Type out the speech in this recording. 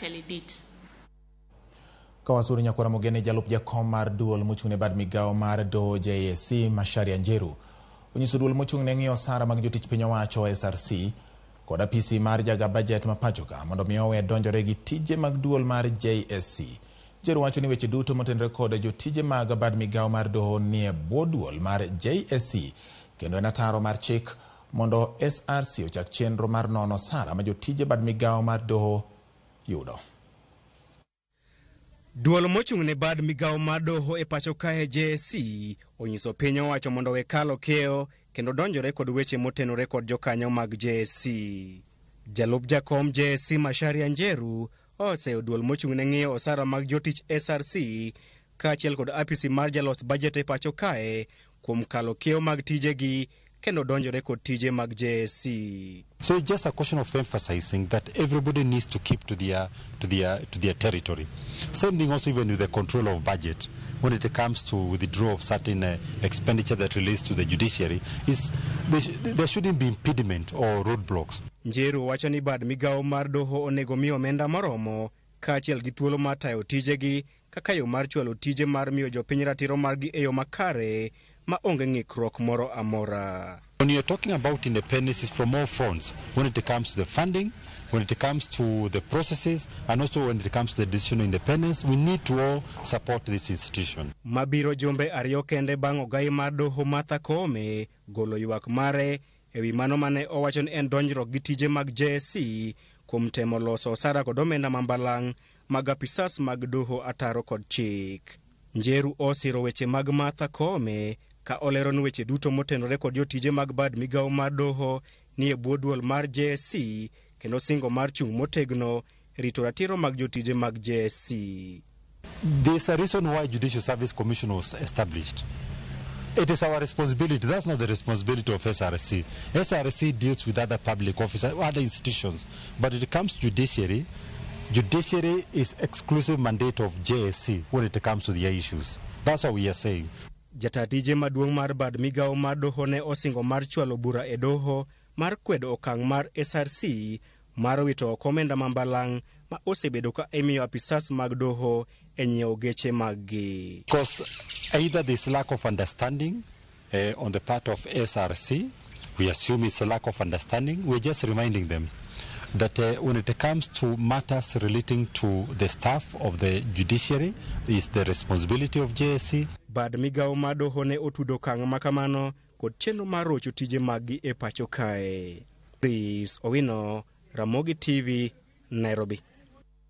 actually did. Kawasuru nyakwara Mogeni, jalup jakom mar duol mochung' ne bad migawo mar doho JSC, Macharia Njeru, onyiso duol mochung' ne ng'iyo osara mag jotich piny owacho SRC kod apisi mar jaga bajet ma pachoka mondo mi owe donjore gi tije mag duol mar JSC. Njeru wacho ni weche duto motenore kod jotije mag bad migawo mar doho nie bwo duol mar JSC kendo en ataro mar chik mondo SRC ochak chenro mar nono osara ma jotije bad migawo mar doho yudo. Duol mochung' ne bad migawo mar doho e pacho kae JSC onyiso piny owacho mondo owe kalo kiewo kendo donjore kod weche motenore kod jokanyo mag JSC. Jalup jakom JSC, Macharia Njeru, oseyo duol mochung' ne ng'iyo osara mag jotich SRC kaachiel kod apisi mar jalos bajet e pacho kae kuom kalo kiewo mag tijegi kendo donjore kod tije mag JSC. So it's just a question of emphasizing that everybody needs to keep to their territory. Same thing also even with the control of budget. When it comes to withdrawal of certain expenditure that relates to the judiciary, is there shouldn't be impediment or roadblocks. Njeru wacho ni bad migawo mar doho onego mi omenda moromo kaachiel gi thuolo mar tayo tijegi kaka yo mar chwalo tije mar miyo jopiny ratiro margi e yo makare ma onge ng'ikruok moro amora. When you're talking about independence, it's from all fronts. When it comes to the funding, when it comes to the processes, and also when it comes to the decision of independence, we need to all support this institution. Mabiro jumbe 2 kende bang' ogai mar doho Martha Koome golo ywak mare ewi mano mane owacho ni en donjruok gi tije mag JSC kuom temo loso osara kod omenda mambalang' mag apisas mag doho ataro kod chik. Njeru osiro weche mag Martha Koome ka olero ni weche duto motenore kod jotije mag bad migawo mar doho ni e bwo duol mar JSC kendo singo mar chung' motegno e rito ratiro mag jotije mag JSC. There's a reason why Judicial Service Commission was established. It is our responsibility. That's not the responsibility of SRC. SRC deals with other public officers, other institutions. But when it comes to judiciary, judiciary is exclusive mandate of JSC when it comes to the issues. That's what we are saying. Jata tije maduong' mar bad migawo mar doho ne osingo mar chwalo bura e doho mar kwedo okang' mar SRC mar wito oko omenda mambalang' ma osebedo ka imiyo apisas mag doho e nyiewo geche maggi. Because either there's lack of understanding on the part of SRC, we assume it's a lack of understanding, we're just reminding them that when it comes to matters relating to the staff of the judiciary, is the responsibility of JSC. Bad migawo mar doho ne otudo okang' ma kamano kod chenro mar rocho tije maggi e pacho kae. Chris Owino, Ramogi TV, Nairobi.